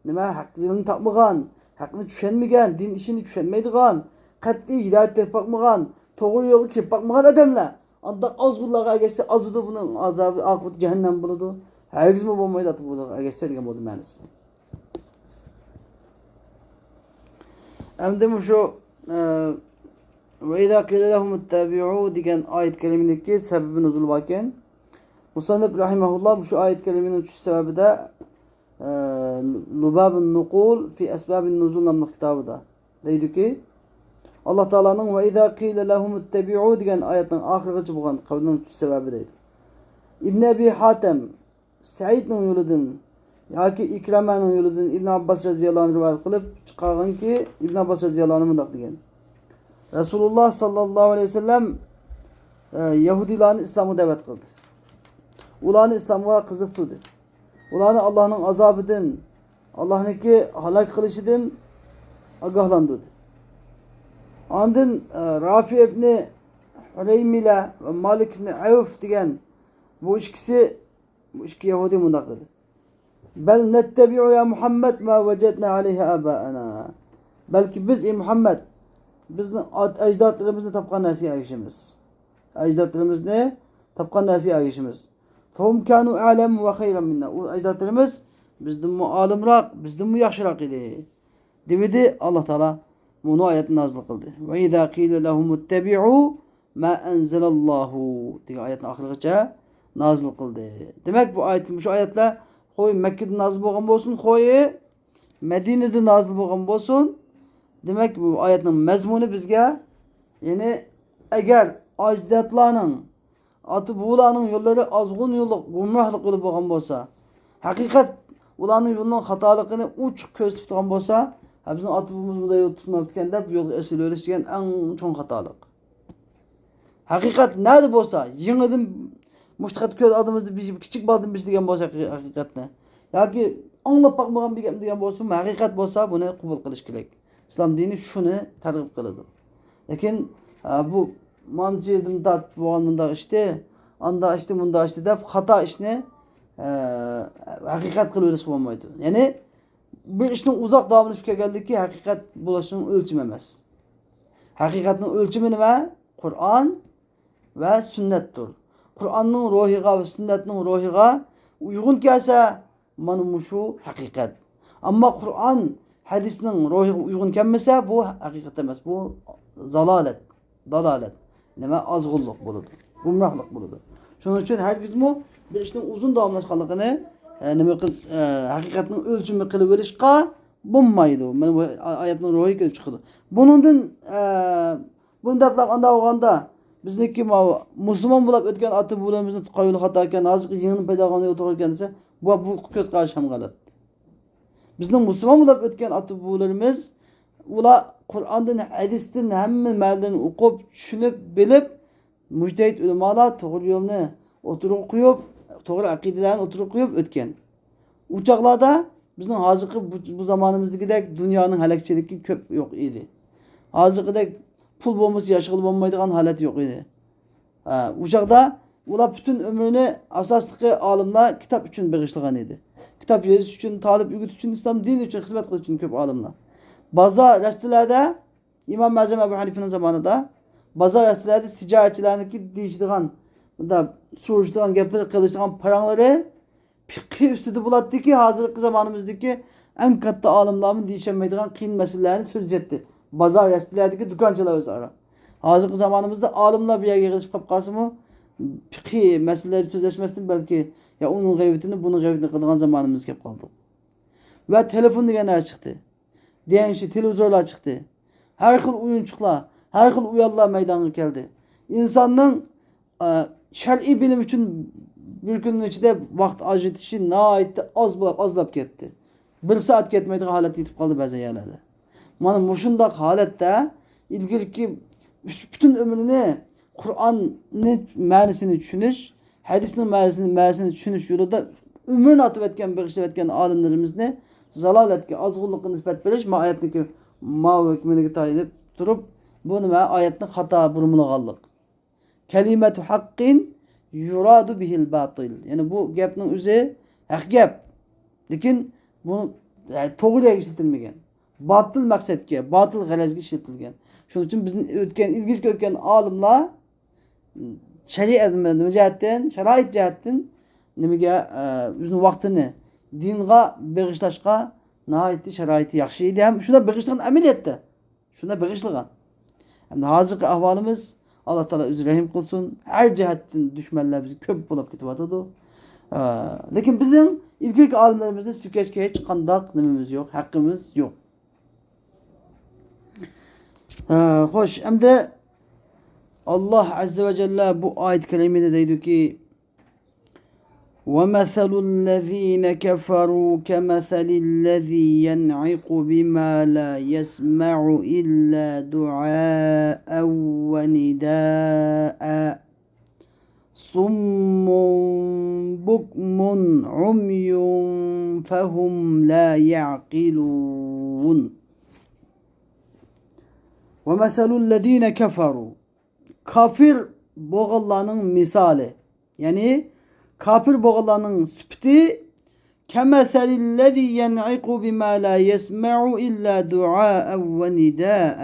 نېمە، ھەق يولىنى تاپمىغان، ھەقنى چۈشەنمىگەن، دىن ئىشىنى چۈشەنمەيدىغان، قەتئىي ھىدايەت تېپىپ باقمىغان، توغرا يولغا كېلىپ باقمىغان ئادەملەر ئانداق ئازغۇنلارغا ئەگەشسە، ئازىدۇ، بۇنىڭ ئازابى، ئاقىۋىتى جەھەننەم بولىدۇ. ھەرگىزمۇ بولمايدۇ، ئاتا بوۋىلارغا ئەگەشسە دېگەن بولدى مەنىسى. ئەمدى مۇشۇ، ئە، ۋە ئىزا قىلە لەھۇمۇتتەبىئۇ دېگەن ئايەت كەرىمىدىكى سەبەبى نۇزۇل باركەن. مۇسەننىپ رەھىمەھۇللا مۇشۇ ئايەت كەرىمىنىڭ چۈشۈش سەۋەبىدە، ئە، لۇبابۇن نۇقۇل فى ئەسبابىن نۇزۇل ناملىق كىتابىدا دەيدۇكى، ئاللا تائالانىڭ ۋە ئىزا قىلە لەھۇمۇتتەبىئۇ دېگەن ئايەتنىڭ ئاخىرىغىچە بولغان قەۋلىنىڭ چۈشۈش سەۋەبى دەيدۇ. ئىبن ئەبى ھاتەم سەئىدنىڭ يولىدىن ياكى ئىكرىمەنىڭ يولىدىن ئىبن ئابباس رەزىياللاھۇ ئەنھۇ رىۋايەت قىلىپ چىقارغانكى، ئىبن ئابباس رەزىياللاھۇ ئەنھۇ مۇنداق دېگەن، رەسۇلۇللا ساللاللاھۇ ئەلەيھى ۋەسەللەم، ئە، يەھۇدىيلارنى ئىسلامغا دەۋەت قىلدى. ئۇلارنى ئىسلامغا قىزىقتۇردى. ئۇلارنى ئاللاھنىڭ ئازابىدىن، ئاللاھنىڭكى ھالاك قىلىشىدىن ئاگاھلاندۇردى. ئاندىن، ئە، رافى ئىبنى ھۇرەيمىلە ۋە مالىك ئىبنى ئەۋف دېگەن بۇ ئىككىسى، بۇ ئىككى يەھۇدىي مۇنداق دېدى. بەل نەتتەبىئۇ يا مۇھەممەد ما ۋەجەدنا ئەلەيھى ئابائەنا. بەلكى بىز، ئەي مۇھەممەد، بىزنىڭ ئات-، ئەجدادلىرىمىزنى تاپقان نەرسىگە ئەگىشىمىز. ئەجدادلىرىمىزنى تاپقان نەرسىگە ئەگىشىمىز. فهم كانوا أعلم وخيرا منا. ئۇ ئەجدادلىرىمىز بىزدىنمۇ ئالىمراق، بىزدىنمۇ ياخشىراق ئىدى. دېمىدى، ئاللا تائالا بۇنى ئايەتنى نازىل قىلدى. وإذا قيل لهم اتبعوا ما أنزل الله دېگەن ئايەتنىڭ ئاخىرىغىچە نازىل قىلدى. دېمەك، بۇ ئايەت، مۇشۇ ئايەتلەر خوي مەككىدە نازىل بولغان بولسۇن، خوي مەدىنىدە نازىل بولغان بولسۇن، دېمەك، بۇ ئايەتنىڭ مەزمۇنى بىزگە، يەنى ئەگەر ئاجدادلارنىڭ، ئاتا-بوۋىلارنىڭ يوللىرى ئازغۇن يوللۇق، گۇمراھلىق يولى بولغان بولسا، ھەقىقەت ئۇلارنىڭ يولىنىڭ خاتالىقىنى ئوچۇق كۆرسىتىپ تۇرغان بولسا، ھە، بىزنىڭ ئاتا-بوۋىمىز بۇنداق يول تۇتماپتىكەن دەپ يولغا ئېسىلىۋېلىش دېگەن ئەڭ چوڭ خاتالىق. ھەقىقەت نەدە بولسا، يېڭىدىن مۇشۇ قەدەر كۆز ئالدىمىزدا بىر كىچىك بالىدىن بىر دېگەن بولسا ھەقىقەتنى، ياكى ئاڭلاپ باقمىغان بىر گەپنى دېگەن بولسىمۇ، ھەقىقەت بولسا بۇنى قوبۇل قىلىش كېرەك. ئىسلام دىنى شۇنى تەرغىب قىلىدۇ. لېكىن، ئە، بۇ مانچە يىلدىن تارتىپ بولغان مۇنداق ئىشتى، ئاندا ئىشتى، مۇندا ئىشتى دەپ خاتا ئىشنى، ئە، ھەقىقەت قىلىۋېلىشقا بولمايدۇ. يەنى بىر ئىشنىڭ ئۇزاق داۋاملىشىپ كەلگەنلىكى ھەقىقەت بولۇشنىڭ ئۆلچىمى ئەمەس. ھەقىقەتنىڭ ئۆلچىمى نېمە؟ قۇرئان ۋە سۈننەتتۇر. قۇرئاننىڭ روھىغا ۋە سۈننەتنىڭ روھىغا ئۇيغۇن كەلسە، مانا مۇشۇ ھەقىقەت. ئەمما قۇرئان ھەدىسنىڭ روھىغا ئۇيغۇن كەلمىسە، بۇ ھەقىقەت ئەمەس، بۇ زالالەت، دالالەت. نېمە؟ ئازغۇنلۇق بولىدۇ، گۇمراھلىق بولىدۇ. شۇنىڭ ئۈچۈن ھەرگىزمۇ بىر ئىشنىڭ ئۇزۇن داۋاملاشقانلىقىنى، ئە، نېمە قىل-، ئە، ھەقىقەتنىڭ ئۆلچىمى قىلىۋېلىشقا بولمايدۇ. مانا بۇ ئا-، ئايەتنىڭ روھى كېلىپ چىقىدۇ. بۇنىڭدىن، ئە، بۇنى دەپلا ئانداق بولغاندا، بىزنىڭكى ماۋۇ مۇسۇلمان بولاپ ئۆتكەن ئاتا-بوۋىلىرىمىزنىڭ تۇتقان يولى خاتا ئىكەن، ھازىرقى يېڭىدىن پەيدا بولغان يول توغرا ئىكەن دېسە، بۇ، بۇ كۆز قارىشى ھەم غەلەت. بىزنىڭ مۇسۇلمان بولاپ ئۆتكەن ئاتا-بوۋىلىرىمىز، ئۇلار قۇرئاندىن، ھەدىستىن ھەممە مەنىلىرىنى ئوقۇپ، چۈشىنىپ، بىلىپ، مۇجتەھىد ئۆلىمالار توغرا يولنى ئوتتۇرىغا قويۇپ، توغرا ئەقىدىلەرنى ئوتتۇرىغا قويۇپ ئۆتكەن. ئۇ چاغلاردا بىزنىڭ ھازىرقى بۇ، بۇ زامانىمىزدىكىدەك دۇنيانىڭ ھەلەكچىلىكى كۆپ يوق ئىدى. ھازىرقىدەك پۇل بولمىسا ياشىغىلى بولمايدىغان ھالەت يوق ئىدى. ھە، ئۇ چاغدا ئۇلار پۈتۈن ئۆمرىنى ئاساسلىقى ئالىملار كىتاب ئۈچۈن بېغىشلىغان ئىدى. كىتاب يېزىش ئۈچۈن، تالىپ ئۆگىتىش ئۈچۈن، ئىسلام دىنى ئۈچۈن خىزمەت قىلىش ئۈچۈن كۆپ ئالىملار. بازار، رەستىلەردە ئىمام ئەزەم ئەبۇ ھەنىفىنىڭ زامانىدا بازار، رەستىلەردە تىجارەتچىلەرنىڭكى دېيىشىدىغان، مۇنداق سورىشىدىغان گەپلىرى، قىلىشىدىغان پاراڭلىرى پىقھى ئۈستىدە بولاتتىكى، ھازىرقى زامانىمىزدىكى ئەڭ كاتتا ئالىملارمۇ دېيىشەلمەيدىغان قىيىن مەسىلىلەرنى سۆزلىيەتتى. بازار، رەستىلەردىكى دۇكانچىلار ئۆزئارا. ھازىرقى زامانىمىزدا ئالىملار بىر يەرگە يىغىلىشىپ قېلىپ قالسىمۇ، پىقھى مەسىلىلەرنى سۆزلەشمەستىن، بەلكى يا ئۇنىڭ غەيۋىتىنى، بۇنىڭ غەيۋىتىنى قىلىدىغان زامانىمىزغا كېلىپ قالدۇق. ۋە تېلېفون دېگەن نەرسە چىقتى. دېڭىشى تېلېۋىزورلار چىقتى. ھەر خىل ئويۇنچۇقلار، ھەر خىل ئويۇنلار مەيدانغا كەلدى. ئىنساننىڭ، ئە، شەرئىي بىلىم ئۈچۈن بىر كۈننىڭ ئىچىدە ۋاقىت ئاجرىتىشى ناھايىتى ئاز بولۇپ، ئازلاپ كەتتى. بىر سائەت كەتمەيدىغان ھالەتكە يېتىپ قالدى بەزى يەرلەردە. مانا مۇشۇنداق ھالەتتە ئىلگىرىكى پۈتۈن ئۆمرىنى قۇرئاننى مەنىسىنى چۈشىنىش، ھەدىسنىڭ مەنىسىنى، مەنىسىنى چۈشىنىش يولىدا ئۆمرىنى ئاتىۋەتكەن، بېغىشلىۋەتكەن ئالىملىرىمىزنى زالالەتكە، ئازغۇنلۇققا نىسبەت بېرىش، ما ئايەتنىڭكى ماۋۇ ھۆكمىنىگە تايىنىپ تۇرۇپ، بۇ نېمە؟ ئايەتنى خاتا بۇرمىلىغانلىق. كەلىمەتۇ ھەققىن يۇرادۇ بىھىل باتىل. يەنى بۇ گەپنىڭ ئۆزى ھەق گەپ. لېكىن بۇ، ئە، توغرا يەرگە ئىشلىتىلمىگەن. باتىل مەقسەتكە، باتىل غەرەزگە ئىشلىتىلگەن. شۇنىڭ ئۈچۈن بىزنىڭ ئۆتكەن، ئىلگىرىكى ئۆتكەن ئالىملار شەرىئەت، نېمە جەھەتتىن، شارائىت جەھەتتىن نېمىگە، ئە، ئۆزىنىڭ ۋاقتىنى دىنغا بېغىشلاشقا ناھايىتى شارائىتى ياخشى ئىدى ھەم شۇنداق بېغىشلىغان ئەمەلىيەتتە. شۇنداق بېغىشلىغان. ئەمدى ھازىرقى ئەھۋالىمىز، ئاللا تائالا ئۆزى رەھىم قىلسۇن، ھەر جەھەتتىن دۈشمەنلەر بىزگە كۆپ بولۇپ كېتىۋاتىدۇ. ئە، لېكىن بىزنىڭ ئىلگىرىكى ئالىملىرىمىزنى سۆكۈشكە ھېچقانداق نېمىمىز يوق، ھەققىمىز يوق. ئە، خوش، ئەمدى ئاللا ئەززە ۋە جەللە بۇ ئايەت كەرىمىدە دەيدۇكى، ومثل الذين كفروا كمثل الذي ينعق بما لا يسمع إلا دعاء ونداء صم بكم عمي فهم لا يعقلون. ومثل الذين كفروا كاپىر بولغانلارنىڭ مىسالى، يەنى كاپىر بولغانلارنىڭ سۈپىتى، كمثل الذي ينعق بما لا يسمع إلا دعاء ونداء.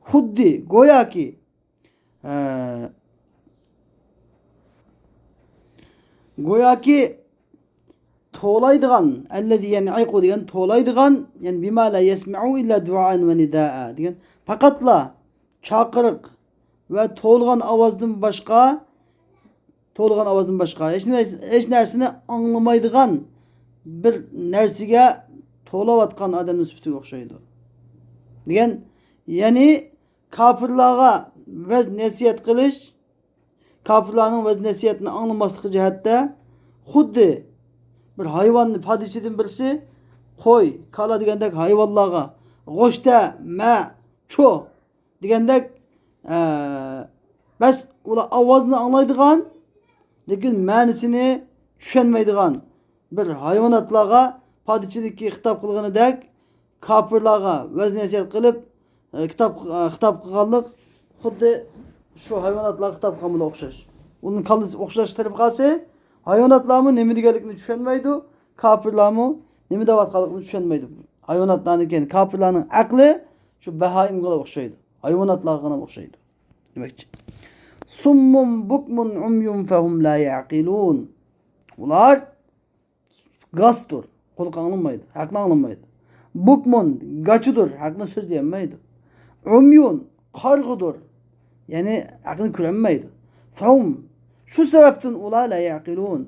خۇددى، گوياكى، ئە، گوياكى توۋلايدىغان، ئەللەزى يەنئىقۇ دېگەن توۋلايدىغان، يەنى بىما لا يەسمەئۇ ئىللا دۇئائەن ۋە نىدائە دېگەن، پەقەتلا چاقىرىق ۋە توۋلىغان ئاۋازدىن باشقا، توۋلىغان ئاۋازدىن باشقا ھېچ نەرسە، ھېچ نەرسىنى ئاڭلىمايدىغان بىر نەرسىگە توۋلاۋاتقان ئادەمنىڭ سۈپىتىگە ئوخشايدۇ دېگەن. يەنى كاپىرلارغا ۋەز نەسىھەت قىلىش، كاپىرلارنىڭ ۋەز نەسىھەتنى ئاڭلىماسلىقى جەھەتتە خۇددى بىر ھايۋاننى، پادىچىدىن بىرسى قوي، كالا دېگەندەك ھايۋانلارغا غوشتە، مە، چو دېگەندەك، ئە، بەس ئۇلار ئاۋازنى ئاڭلايدىغان، لېكىن مەنىسىنى چۈشەنمەيدىغان بىر ھايۋاناتلارغا پادىچىدىكى خىتاب قىلغىنىدەك كاپىرلارغا ۋەز نەسىھەت قىلىپ، ئە، كىتاب، ئە، خىتاب قىلغانلىق خۇددى شۇ ھايۋاناتلارغا خىتاب قىلغان بىلەن ئوخشاش. ئۇنىڭ كاللىسى ئوخشاش تېرىپ قالسا، ھايۋاناتلارمۇ نېمە دېگەنلىكىنى چۈشەنمەيدۇ، كاپىرلارمۇ نېمە دەۋاتقانلىقىنى چۈشەنمەيدۇ. ھايۋاناتلارنىڭكى، كاپىرلارنىڭ ئەقلى شۇ بەھائىمگىلا ئوخشايدۇ. ھايۋاناتلارغا ئوخشايدۇ دېمەكچى. سۇممۇن بۇكمۇن ئۇميۇن فەھۇم لا يەقىلۇن. ئۇلار گاستۇر، قۇلىقى ئاڭلىمايدۇ، ھەقنى ئاڭلىمايدۇ. بۇكمۇن، گاچىدۇر، ھەقنى سۆزلىيەلمەيدۇ. ئۇميۇن، قارىغۇدۇر، يەنى ھەقنى كۆرەلمەيدۇ. فەھۇم، شۇ سەۋەبتىن ئۇلار لا يەقىلۇن،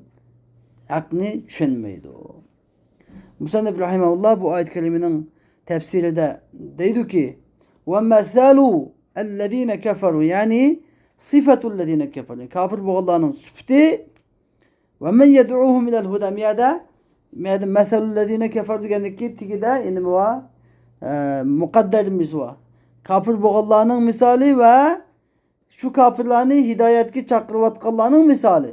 ھەقنى چۈشەنمەيدۇ. مۇسەننىپ رەھىمەھۇللا بۇ ئايەت كەرىمىنىڭ تەپسىرىدە دەيدۇكى، ۋە مەسەلۇ ئەللەزىنە كەفەرۇ، يەنى سىفەتۇ ئەللەزىنە كەفەرۇ، كاپىر بولغانلارنىڭ سۈپىتى، ۋە مەن يەدئۇھۇم ئىلەل ھۇدە، مۇ يەردە، مۇ يەردە مەسەلۇ ئەللەزىنە كەفەرۇ دېگەندىكى تېگىدە نېمە بار؟ ئە، مۇقەددەر مىسال بار. كاپىر بولغانلارنىڭ مىسالى ۋە شۇ كاپىرلارنى ھىدايەتكە چاقىرىۋاتقانلارنىڭ مىسالى.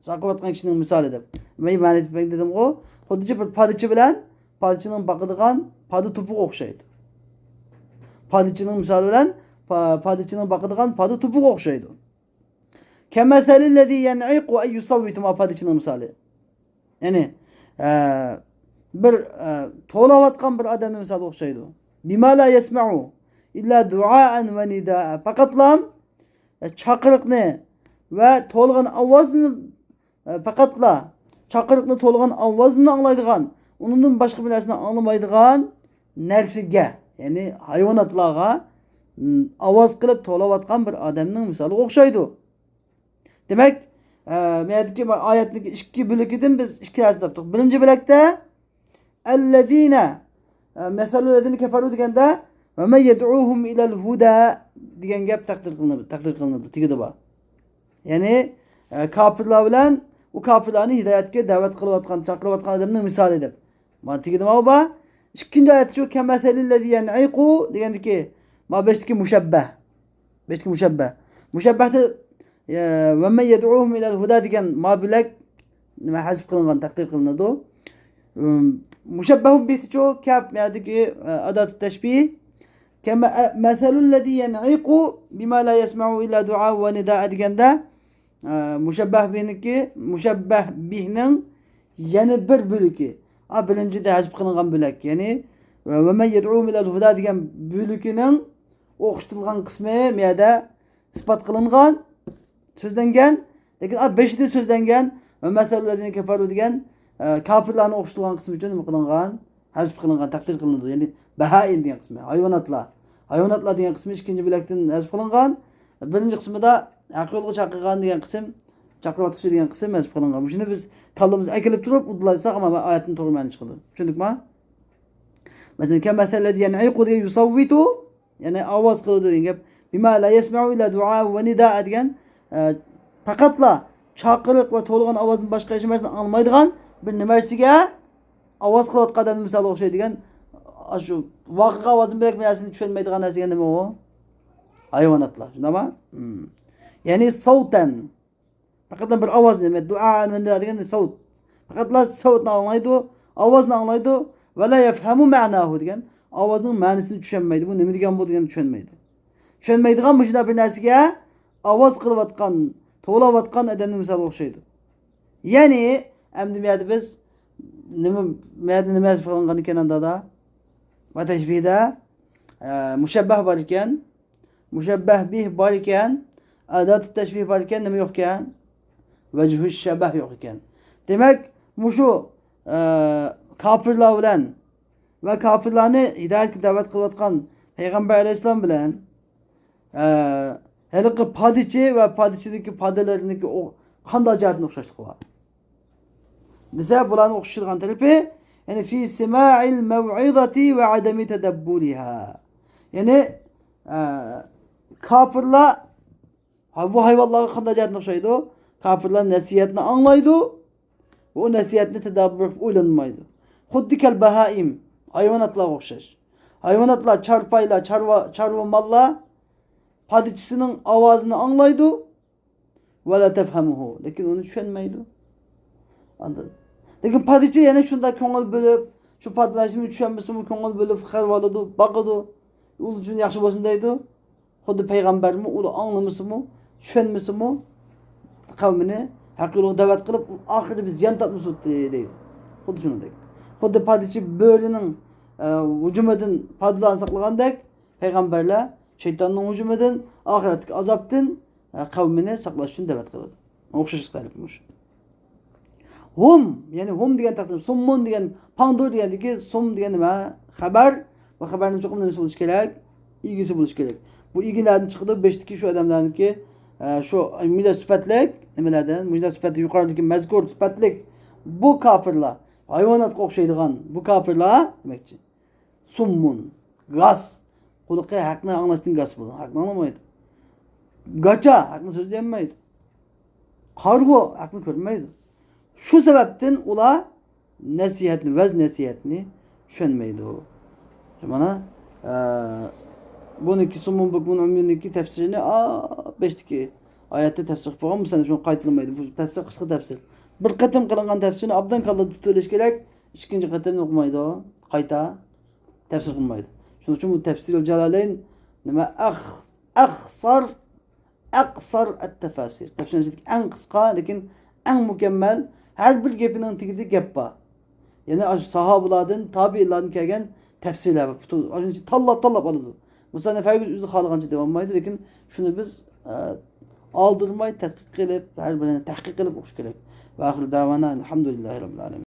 چاقىرىۋاتقان كىشىنىڭ مىسالى دەپ. مەن مەنە ئېيتىپ بېرەي دېدىمغۇ، خۇددى بىر پادىچى بىلەن پادىچىنىڭ باقىدىغان پادا توپىغا ئوخشايدۇ. پادىچىنىڭ مىسالى بىلەن پا-، پادىچىنىڭ باقىدىغان پادا توپىغا ئوخشايدۇ. كەمەسەلىللەزى يەنئىقۇ ئەي يۇسەۋۋىتۇ، ما پادىچىنىڭ مىسالى. يەنى، ئە، بىر، ئە، توۋلاۋاتقان بىر ئادەمنىڭ مىسالىغا ئوخشايدۇ. بىما لا يەسمەئۇ ئىللا دۇئائەن ۋە نىدائە. پەقەتلا، ئە، چاقىرىقنى ۋە توۋلىغان ئاۋازنى، ئە، پەقەتلا چاقىرىقنى، توۋلىغان ئاۋازنى ئاڭلايدىغان، ئۇنىڭدىن باشقا بىر نەرسىنى ئاڭلىمايدىغان نەرسىگە، يەنى ھايۋاناتلارغا، م، ئاۋاز قىلىپ توۋلاۋاتقان بىر ئادەمنىڭ مىسالىغا ئوخشايدۇ. دېمەك، ئە، مۇ يەردىكى ئايەتنىڭ ئىككى بۆلىكىدىن بىز ئىككى نەرسە تاپتۇق. بىرىنچى بۆلەكتە ئەللەزىنە، ئە، مەسەلۇ لەزىنە كەفەرۇ دېگەندە، ۋە مەن يەدئۇھۇم ئىلەل ھۇدە دېگەن گەپ تەقدىر قىلىنىدۇ، تەقدىر قىلىنىدۇ، تېگىدە بار. يەنى، ئە، كاپىرلار بىلەن ئۇ كاپىرلارنى ھىدايەتكە دەۋەت قىلىۋاتقان، چاقىرىۋاتقان ئادەمنىڭ مىسالى دەپ. مانا تېگىدە ماۋۇ بار. ئىككىنچى ئايەتتە شۇ كەمەسەلىللەزى يەنئىقۇ دېگەندىكى، ما بەشتىكى مۇشەببەھ. بەشتىكى مۇشەببەھ. مۇشەببەھتە، ئە، ۋە مەن يەدئۇھۇم ئىلەل ھۇدە دېگەن ما بۆلەك نېمە، ھەزپ قىلىنغان، تەقدىر قىلىنىدۇ. ئىم، مۇشەببەھۇن بىھتىچۇ، كەپ، يەردىكى، ئە، ئاداتۇ تەشبىھ. كەمە-، ئە، مەسەلۇللەزى يەنئىقۇ بىما لا يەسمەئۇ ئىللا دۇئا ۋە نىدائە دېگەندە، ئە، مۇشەببەھ بىھنىڭكى، مۇشەببەھ بىھنىڭ يەنە بىر بۆلىكى. ئا، بىرىنچىدە ھەزپ قىلىنغان بۆلەك. يەنى، ۋە، ۋە مەن يەدئۇھۇم ئىلەل ھۇدە دېگەن بۆلىكىنىڭ ئوخشىتىلغان قىسمى مۇ يەردە ئىسپات قىلىنغان، سۆزلەنگەن. لېكىن، ئا، بېشىدا سۆزلەنگەن، ۋە مەسەلۇللەزىنە كەفەرۇ دېگەن، ئە، كاپىرلارنى ئوخشىتىلغان قىسمى ئۈچۈن نېمە قىلىنغان؟ ھەزپ قىلىنغان، تەقدىر قىلىنىدۇ. يەنى بەھائىم دېگەن قىسمى، ھايۋاناتلار. ھايۋاناتلار دېگەن قىسمى ئىككىنچى بۆلەكتىن ھەزپ قىلىنغان. بىرىنچى قىسمىدا ھەق يولغا چاقىرغان دېگەن قىسىم، چاقىرىۋاتقۇچى دېگەن قىسىم ھەزپ قىلىنغان. مۇشۇنى بىز كاللىمىزغا ئەكېلىپ تۇرۇپ ئۇدۇللاشساق، ئەمما ئايەتنى توغرا مەنە چىقىدۇ. چۈشەندۇكمۇ؟ مەسىلەن، كەمەسەللەزى يەنئىقۇ دېگەن يۇسەۋۋىتۇ، يەنى ئاۋاز قىلىدۇ دېگەن گەپ. بىما لا يەسمەئۇ ئىللا دۇئا ۋە نىدائە دېگەن، ئە، پەقەتلا چاقىرىق ۋە توۋلىغان ئاۋازدىن باشقا ھېچ نەرسىنى ئاڭلىمايدىغان بىر نېمە نەرسىگە ئاۋاز قىلىۋاتقان ئادەمنىڭ مىسالىغا ئوخشايدۇ دېگەن. ئاشۇ ۋاقىغا ئاۋازدىن بۆلەك بىر نەرسىنى چۈشەنمەيدىغان نەرسىگە نېمە ئۇ؟ ھايۋاناتلار. شۇنداقمۇ؟ ھىم. يەنى سەۋتەن. پەقەت بىر ئاۋازنى، دۇئا ۋە نىدا دېگەن سەۋت. پەقەتلا سەۋتنى ئاڭلايدۇ، ئاۋازنى ئاڭلايدۇ. ۋە لا يەفھەمۇ مەناھۇ دېگەن ئاۋازنىڭ مەنىسىنى چۈشەنمەيدۇ. بۇ نېمە دېگەن بۇ دېگەننى چۈشەنمەيدۇ. چۈشەنمەيدىغان مۇشۇنداق بىر نەرسىگە ئاۋاز قىلىۋاتقان، توۋلاۋاتقان ئادەمنىڭ مىسالىغا ئوخشايدۇ. يەنى، ئەمدى بۇ يەردە بىز نېمە، بۇ يەردە نېمە ھەزپ قىلىنغان ئىكەن ئاندا دا؟ ۋە تەشبىھدە، ئە، مۇشەببەھ بار ئىكەن. مۇشەببەھ بىھ بار ئىكەن، ئاداتۇ تەشبىھ بار ئىكەن، نېمە يوق ئىكەن؟ ۋەجھۇ شەبەھ يوق ئىكەن. دېمەك، مۇشۇ، ئە، كاپىرلار بىلەن ۋە كاپىرلارنى ھىدايەتكە دەۋەت قىلىۋاتقان پەيغەمبەر ئەلەيھىسسالام بىلەن، ئە، ھېلىقى پادىچى ۋە پادىچىدىكى پادىلىرىنىڭكى ئو-، قانداق جەھەتتىن ئوخشاشلىقى بار دېسە، بۇلارنىڭ ئوخشىشىدىغان تەرىپى، يەنى في سماع الموعظة وعدم تدبرها. يەنى، ئە، كاپىرلار ھا، بۇ ھايۋانلارغا قانداق جەھەتتىن ئوخشايدۇ؟ كاپىرلار نەسىھەتنى ئاڭلايدۇ، ئۇ نەسىھەتنى تەدەببۇر قىلىپ ئويلانمايدۇ. خۇددى كەل بەھائىم، ھايۋاناتلارغا ئوخشاش. ھايۋاناتلار، چارپايلار، چارۋا، چارۋا ماللار پادىچىسىنىڭ ئاۋازىنى ئاڭلايدۇ، ۋە لا تەفھەمۇھۇ، لېكىن ئۇنى چۈشەنمەيدۇ. ئاندىن، لېكىن پادىچى يەنە شۇنداق كۆڭۈل بۆلۈپ، شۇ پادىلاشنى چۈشەنمىسىمۇ، كۆڭۈل بۆلۈپ خەۋەر ئالىدۇ، باقىدۇ، ئۇلار ئۈچۈن ياخشى بولسۇن دەيدۇ. خۇددى پەيغەمبەرمۇ ئۇلار ئاڭلىمىسىمۇ، چۈشەنمىسىمۇ، قەۋمىنى ھەق يولغا دەۋەت قىلىپ، ئاخىرى بىز زىيان تارتمىسۇن دەيدۇ. خۇددى شۇنىڭدەك. خۇددى پادىچى بۆرىنىڭ، ئە، ھۇجۇمىدىن پادىلارنى ساقلىغاندەك، پەيغەمبەرلەر شەيتاننىڭ ھۇجۇمىدىن، ئاخىرەتتىكى ئازابتىن، ئە، قەۋمىنى ساقلاش ئۈچۈن دەۋەت قىلىدۇ. ئوخشاش تەرىپى مۇشۇ. ھۇم، يەنى ھۇم دېگەن تەقدىر، سۇممۇن دېگەن، پاڭدۇر دېگەندىكى سۇم دېگەن نېمە؟ خەبەر. ۋە خەبەرنىڭ چوقۇم نېمىسى بولۇشى كېرەك؟ ئىگىسى بولۇشى كېرەك. بۇ ئىگە نەدىن چىقىدۇ؟ بېشىدىكى شۇ ئادەملەرنىڭكى، ئە، شۇ مۇشۇنداق سۈپەتلىك نېمىلەردىن، مۇشۇنداق سۈپەتلىك يۇقىرىدىكى مەزكۇر سۈپەتلىك بۇ كاپىرلار، ھايۋاناتقا ئوخشايدىغان بۇ كاپىرلار دېمەكچى. سۇممۇن، گاس. قۇلىقى ھەقنى ئاڭلاشتىن گاس بولىدۇ. ھەقنى ئاڭلىمايدۇ. گاچا، ھەقنى سۆزلىيەلمەيدۇ. قارىغۇ، ھەقنى كۆرمەيدۇ. شۇ سەۋەبتىن ئۇلار نەسىھەتنى، ۋەز نەسىھەتنى چۈشەنمەيدۇ. مانا، ئە، بۇنىڭكى سۇممۇن بۇكمۇن ئۇميۇننىڭكى تەپسىرىنى، ئا، بەشتىكى ئايەتتە تەپسىر قىلىپ بولغان، بۇ سەندە شۇنى قايتىلىمايدۇ. بۇ تەپسىر قىسقا تەپسىر. بىر قېتىم قىلىنغان تەپسىرنى ئابدان كاللىدا تۇتۇۋېلىش كېرەك. ئىككىنچى قېتىمنى ئوقۇمايدۇ. قايتا تەپسىر قىلمايدۇ. شۇنىڭ ئۈچۈن بۇ تەپسىرۇل جالالەين نېمە؟ ئەخ-، ئەخسار، ئەقسار ئەت-تەفەسىر. تەپسىرنىڭ ئىچىدىكى ئەڭ قىسقا، لېكىن ئەڭ مۇكەممەل، ھەر بىر گېپىنىڭ تېگىدە گەپ بار. يەنى ئاشۇ ساھابىلاردىن، تابىئىنلاردىن كەلگەن تەپسىرلەر بار. پۈتۈن، ئاشۇنىڭ ئىچىدىن تاللاپ، تاللاپ ئالىدۇ. مۇسەننىپ ھەرگىز ئۆزى خالىغانچە دېۋالمايدۇ، لېكىن شۇنى بىز، ئە، ئالدىرماي تەتقىق قىلىپ، ھەر بىرىنى تەھقىق قىلىپ ئوقۇش كېرەك. ۋە ئاخىرۇ دەۋانا ئەلھەمدۇلىللاھى رەببىل ئالەمىن.